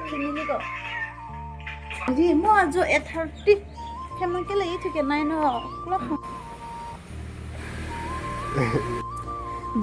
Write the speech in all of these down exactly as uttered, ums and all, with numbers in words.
Ini ko. Jadi mo ajo eight thirty. Kemang ke lagi itu ke nine o'clock.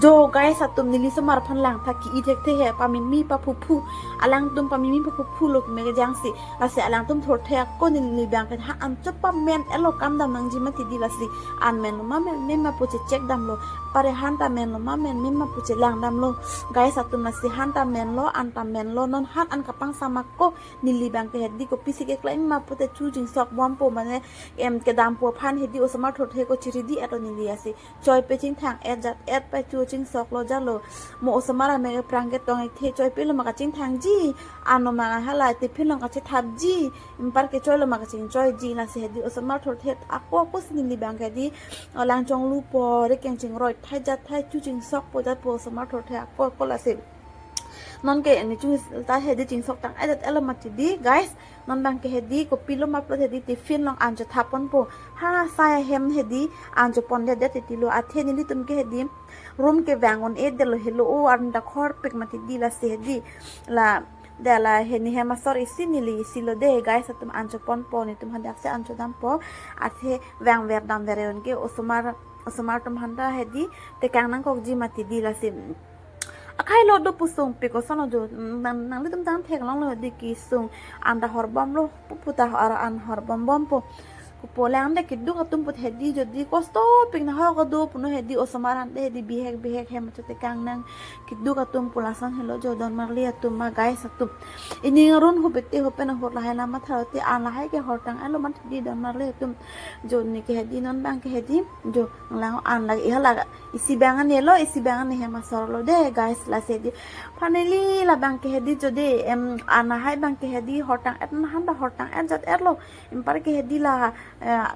Jo guys atum, neli osomar aphan langtha ki-i thekthe he, pamimi paphuphu. Alangtum pamimi paphuphu lo keme kejangsi. Lasi alangtum thurthe ako neli abang ke ha anchot pamen elo kam dam nangji mati di lasi. An menlo ma men, men ma pu che check damlo. Pare han ta menlo ma men, men ma pu che lang damlo. Guys atum, lasi han ta menlo, an ta menlo, non han an kapangsam ako neli abang ke hedi kopisi keklem ma pute chu chingsok bompo mane em kedampo aphan hedi osomar thurthe ko chiri di ato neli asi. Choi pe chingthang-et jat-et pa chu chingsoklo jalo. Mo osomar amek aphrang ketong-ikthe choi pe lo ma kachingthangji. Ano ma hala tiffin lo kachethapji. Anparke choi lo ma kachingchoiji lasi hedi osomar thurthe ako ako si neli abang ke hedi. Alang chonglupo, rikeng chingroi thai jat thai chu chingsokpo jatpo osomar thurthe ako ako lasi. Nonke ni chu ta hedi chingsok tang-et jat-et lo mati di guys. Non abang ke hedi kopilo ma pulote hedi tiffin along an chethap ponpo. Ha sai ahem hedi an chepon det det titilo, athe nelitum ke hedi room kevang un-e detlo helo, o arni ta khorpik mati di lasi hedi. La de la heni hem asor isi neli isi lo de guys atum, an cheponpo, netum hadak si an chodampo. Athe vangver damver un ke osomar, osomar atum aphan ta hedi tekang nangkokji mati di lasi. Akhai lo do pusung pi koson lo jo, nang, nanglitum tang theklonglo di kesung an ta horbomlo, pupu ta hor an horbombompo. Kopi lang de keduk atum pute hedi jodi kosto pik nahok do puno hedi osomar ante hedi bihek bihek hem chotekang nang keduk atum pu lason helo jo don marli atum ma guys atum. Ining arun hupete hupen ahut lahai lama tharote an lahai ke hortang elo mati di don marli atum. Jo neke hedi non abang ke hedi jo lang an lagi iha laga. Isi abang anelo, isi abang ane hem asor lo de guys, lasi hedi. Finally la abang ke hedi jodi em an lahai abang ke hedi hortang-et, han ta hortang-et jat-et lo. Anparke hedi la, eh,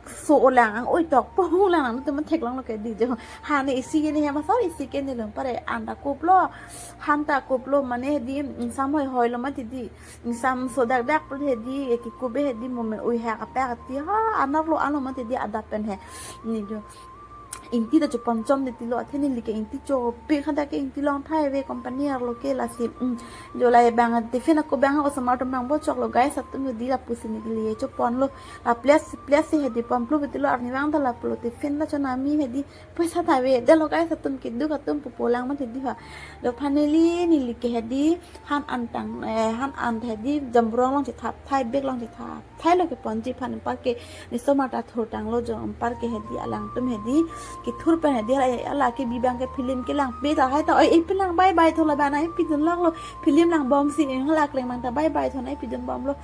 so olang ang oi tok po lang nangtum theklonglo ke di jo. Han isi ke ne hem asor isi ke nelo, pare an ta koplo. Han ta koplo mane hedi ingsam hoihoi lo mati di. Ingsam so dak dak pul hedi eki kube hedi mo me ui ha kapak ati ha anarlo ano mati di adap pen he. Ni jo. Ingti ta chepon chom de tilo, athe neli ke ingti chopik, hadak ke ingti long thai ave company arlo ke lasi. Mm. Jo la abang tiffin ako abang osomar atum nangbochoklo guys atum, jodi lapusi neli choponlo. La plus plus si hedi ponphlu pu tilo, arnivang ta lapulo tiffin la chonami hedi poisa ta ave detlo guys atum, keduk atum pupo lang mati di ha. Do finally neli ke hedi han an tang, eh, han an hedi jambrong along chethap thai, bag along chethap thai lo keponji aphan anparke ne osomar ta thurtanglo jo, anparke hedi alangtum hedi kethur pen hedi ala, ala kebi abang ke film kelang pe ta hai ta oi, e film lang bye bye tho la abang na e pidun lang lo, film langbomsi e hala kleng mang ta bye bye tho na e pidunbomlo.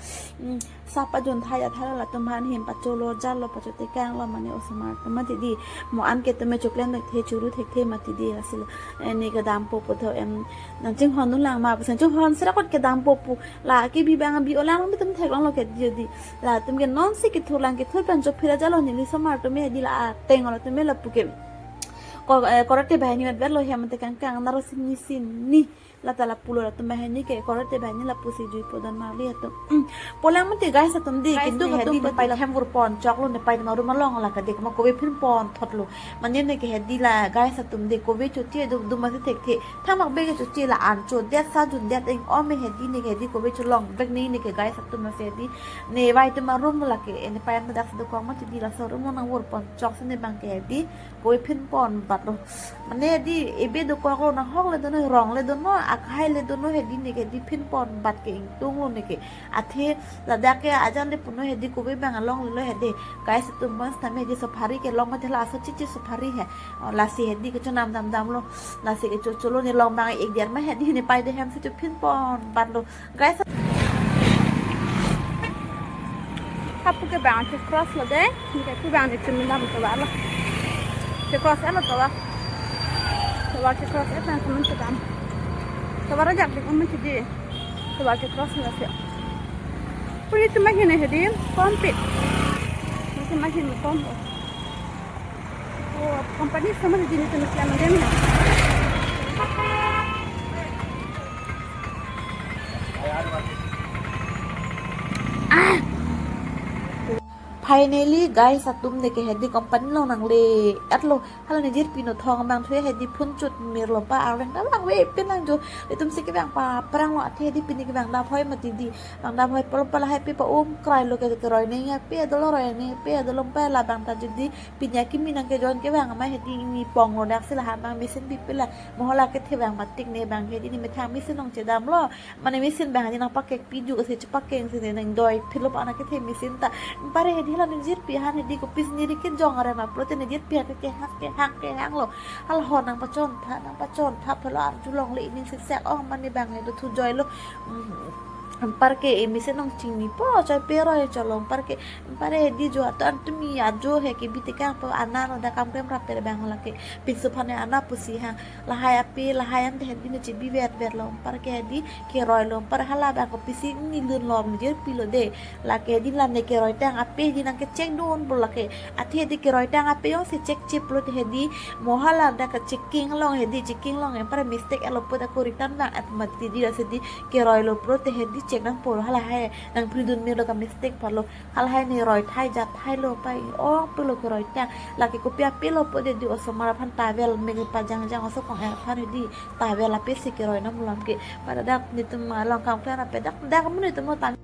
Mm, sapa jun thai athara latum aphan hem pacholo jalo pachotekanglo mane osomar atum mati di. Mo an ke tame choklem thekthe churu thekthe mati di lasi lo. Eh, ne kedampo pu tho em nangchinghon dun lang ma pusi chinghon sira kot kedampo pu. La kebi abang abi olang nangtum theklonglo ke di di. Latum ke nonsi kethur lang, kethur pen chophira jalo neli osomar atum hedi la ateng latum lapu ke. Ko, eh, korte banghini mat verlo hem tekangkang naro sini sini. La ta lapulo latum banghini ke korte banghini lapusi juipo don marli atum. Polang mati guys atum di, guys, keduk ne atum hedi pati nepei la hem vur ponchoklo, nepei atum arum along la kadik ma kove phin ponthotlo. Mane neke hedi la guys atum di kove choche dum dum masi thekthe. Thamak bag choche la an chodet sa jundet ing ome hedi neke hedi kove cholong bag ni neke guys atum masi hedi. Nepei atum arum la ke nepei atum dak si dokok mati di, laso arum nang vur ponchok si ne abang ke hedi kove phin ponbatlo. Mane di ebe dokoklo, nahok le dono, rong le dono, akhai le dono hedi neke hedi phin ponbat ke ingtunglo neke. Athe ladak ke ajan le puno hedi kove abang alonglelo hedi. Guys atum bang sitame hedi safari kelong mati la aso chichi safari he. Oh, lasi hedi kechonam damdamlo. Lasi kechocholo, ne long abang ik diar ma hedi nepei de hem si chophin ponbatlo. Guys. Hapu ke abang checross lo de. Neke pu abang netum dam tovar lo. Checross lo tovar. Tovar checross abang teman sedam. Tovar ajak dik um mati di. Tovar checross lo sih. Puni tu machine hedi kompit. Machine machine kompit. Oh, company sama di netum siang dem ya. Ah. Finally guys, atum ne ke hedi company along nangle-etlo. Hala nejirpi no thong abang thu hedi phone chot mirlo pa, arleng ta vangve pin lang jo. Itum si kevang pa prang lo, athe hedi pini kevang dap hoi mati di. Vang dap hoi pulo pa lahai pe pa um krai lo ke, keroi nangji ape dolo, roi nangji ape dolo pa, labang ta jodi pini akimi nangkejoin kevang ma hedi ni pong lo, dak si lahan abang machine bi pila. Mo hala kethe abang matik ne abang hedi ne methang machine along chedamlo. Mane machine abang hedi nangpakek piju si chepakeng si ne nangdoi philo pa na kethe machine ta. Anpar hedi hala nejirpi aphan hedi kopisi neri kejong are ma pulote nejirpi aphan ke kehang kehang kehang lo. Hala ho nangpachontha nangpachontha pulo, arjulongle, ining si sek ong mane abang hedi thu joilo. Hmm. Anpar ke e machine along chingni po choi pe roi cholo, anpar ke, anpar hedi jo ato antumi ajo he ke bi tekang po, ana lo da kam klem rap pere abang lake. Pinso aphan ne ana pusi hang. Lahai ape, lahai ante hedi ne chebi vet vet lo, anpar ke hedi keroi lo, anpar hala abang kopisi ni lun lo nejirpi lo de. Lake hedi la ne keroi tang ape hedi nangke check dun pulo lake. Athe hedi keroi tang ape jongsi check chip lo te hedi mo hala dak checking along hedi, checking along anpar mistake lo pu dak ko return abang at mati di, la si hedi keroi lo pulote hedi check nangpo lo, hala hai nangpri dun mirlo ka mistake pulo. Hala hai ne roi thai jat thai lo pa, ong pulo keroi tang. Lake kopi ape lo pu de di, osomar aphan towel me pajang jang, oso kong aphan hedi towel ape si keroi nang mulam ke. Pada dak netum along kam klar ape dak dak amun netum lo tang.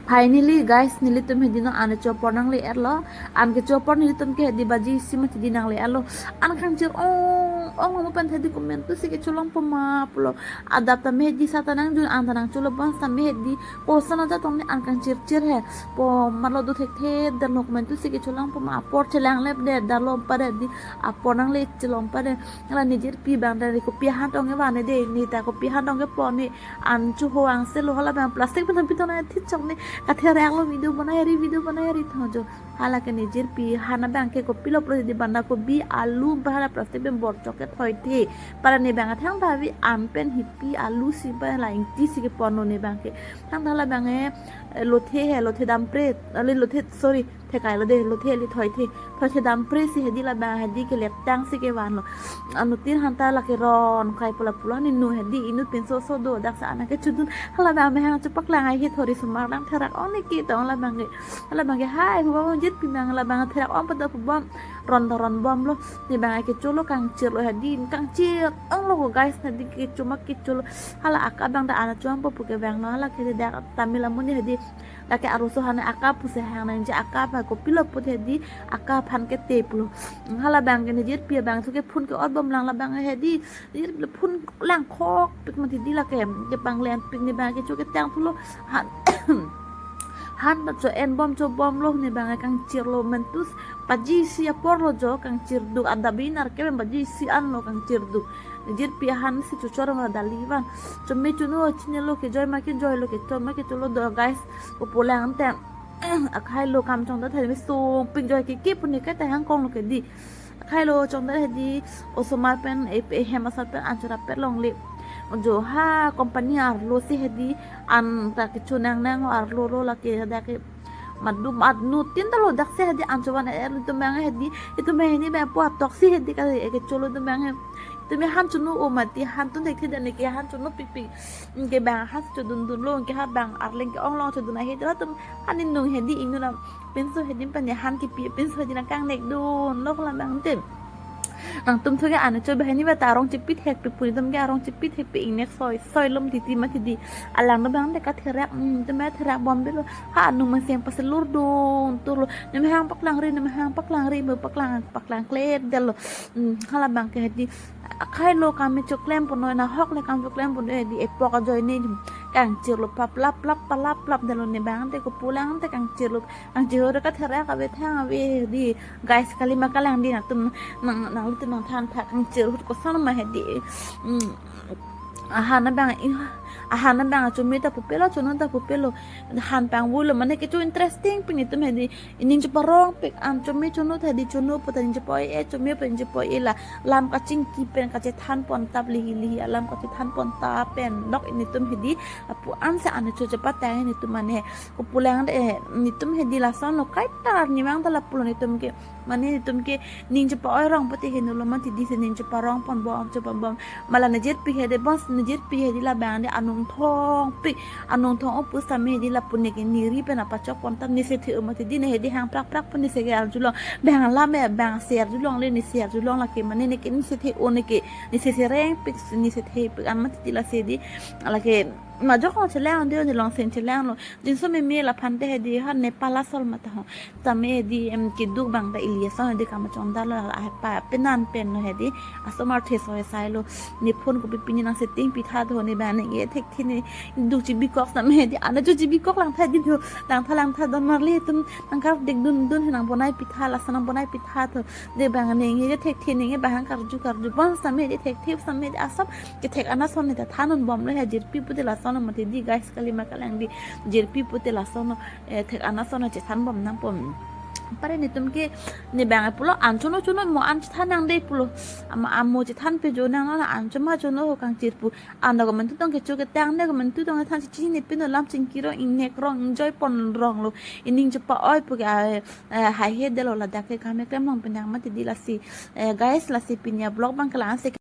Finally guys, nelitum hedi no an chopor nangle-etlo. An kechopor nelitum ke hedi baji isi mati di nangle-etlo. An kangchir ong ong mo pen hedi komantu si kecholong po ma pulo. Adap ta me hedi sat ta nangjun, an ta nangcholo, bang seta me hedi koson aja tong ne an kangchir chir he. Po marlo do thekthe, dan lo komantu si kecholong po ma, apor chelang lep de, dan lo pa de di, apor nangle chelong pa de. Hala nejirpi abang dari kopi aphan tong kevan de, ne ta kopi aphan tong kepon ne, an choho angse lo, hala abang plastic pen pi tong na thit chok ne, kathe rak lo video banai ri, video banai ri thong jo. Hala ke nejirpi aphan abang ke kopilo pulo di, banda kobi, alu ba hala plastic pen bor chok ke thoithe. Para ne abang athang ta vi an pen hipi alu si ba la ingti si kepon lo ne abang ke. Thang ta hala abang e, eh, lothe he, lothe dampre, ale lothe, sorry, thekai lo de, lothe le thoithe. Thoithe dampre si hedi labang hedi keleptang si kevan lo. Anuttin aphan ta lake ron kai pula pula ne nu hedi inut pinso oso do dak si an nangkechodun. Hala abang mehang chepaklang ai he thori sumar lang therak ong ne ke tong labang ke. Hala abang ke hai hu bom, jirpi abang labang therak ong pada hu bom, ron ta ron bom lo. Ne abang kecholo kangchir lo hedi, kangchir ong lo ko guys, hedi kecho ma kecholo. Hala aka abang ta an chom po pu kevang lo, hala ke dak Tamil amun hedi. Lake arloso aphan aka pusi hang nangji, aka aphan kopilo pu hedi, aka aphan ke te pulo. Hala abang ke nejirpi abang thu ke phone ke-ot bom lang labang hedi. Nejirpi phone langkhok pik mati di lake, kepanglen pik ne abang kecho ketang pulo. Han han ta cho-en bom cho bom lo ne abang kangchir lo mentus. Paji isi apor lo jo kangchir duk, adap bi nar ke baji isi an lo kangchir duk. Nejirpi aphan si chochor ma dali van. Chome chono chinilo, kejoi ma kejoi lo, kecho ma kecho lo do guys. Kopulang ante akhai lo kam chongdat hedi me sung pik joi ke ke pu ne ke ta hang kong lo ke di. Akhai lo chongdat hedi osomar pen e, ehem asar pen an chorap pet longle. Jo ha company arlo si hedi an ta kecho nang nang arlo lo lake dak ke. Madu anuttin ta lo dak si hedi an chovan er itum abang hedi, itum hedi abang pu atok si hedi ka e kecholo itum abang he. Itum han chono o mati, han tun thekthe dan ke han chono pik pik. Ke abang han chodun dun lo, ke ha abang arleng ke-ong along chodun ahe, hala itum han inung hedi ingnam pinso hedi pen ne han kepi pinso hedi nangkangnek dun lo hala abang te. Nangtum thu ke an cho banghini ba ta arong chepi thek pi pu, netum ke arong chepi thek pi ingnek soi soi lom titi mati di. Alang no abang de katherak, hmm, itum katherak bom bilo. Ha anung maseng paselur dun turlo. Ne mehang paklang ri, ne mehang paklang ri, mo paklang paklang klet delo. Hmm, hala abang ke hedi. Akhai lo kam me choklem pon noi, nahok le kam choklem pon noi hedi, epok ajoine kangchir lo pap lap lap palap lap delo ne abang te kopulang te kangchir lo. Kangchir ahut katherak ave thang ave di. Guys, kali ma kalang di nangtum nang nangtum nangthan tha kangchir ahut koson ma hedi. Hmm. Ahan abang i ahan abang chome ta pupelo, chono ta pupelo. Han pangvoi lo mane kecho interesting pini itum hedi. Ining cheparong pik an chome chono ta hedi, chono pu ta ining chepa-oi-e, chome pu ining chepa-oi-e la. Lam kachingki pen kachethan pon tap lihi lihi alam kachethan pon tap pen dok ilitum hedi. Lapu an si an cho chepatang ilitum mane. Kopulang de, eh, netum hedi lason lo kaita arni abang ta lapulo netum ke. Mane netum ke ning chepa-oi rong pute heno lo mati di si ning cheparong pon bom, chepa bom. Mala nejirpi hedi bom, nejirpi hedi labang de anung thong pi, anung thong o pusitame hedi lapu neke neri pen apachok pon tam, nese the-o mati di, ne hedi hang prak prak pen nese ke arjulong, bang lam e bang se arjulongle, nese arjulong lake mane neke nese the-o, neke nese sereng pik, nese thepik an mati di lasi di, lake majok long chelang de, ne long sen chelang lo, jinso meme laphante hedi ha Nepal asol mata ho. Tame hedi em keduk bang ta ili ason hedi kamachong dalo, a pa penan pen lo hedi, asomar the soi sai lo. Ne phone kopi pini nang setting pitha tho, ne bang neke thekthe ne duk chibikok tame hedi, ana chu chibikok langtha di tho, langtha langtha don marli tum nang kardik dun dun he nang bonai pitha, lason nang bonai pitha tho. Ne bang neke thekthe neke bang karju karju bon tame hedi, thekthe tame hedi, asap kethek an ason ne ta than un bom lo he, jirpi pute lason mati di guys, kalima kalang di, jirpi pute lason, eh, thek an ason chethan bom nangpo. Pare netum ke ne bang pulo, an chono chono mo an chethan nang de pulo. Ama amo chethan pejo nang na an choma chono ho kangchir pu. An document tu tong kecho ketang, document tu tong than chichi ne pino lam chingki rong, ingnek rong, enjoy pon rong lo. Ining chepa-oi pu ke, eh, eh, hai he delo ladak ke kame klem long pen nang mati di lasi. Eh, guys, lasi pini a-vlog bang kelang se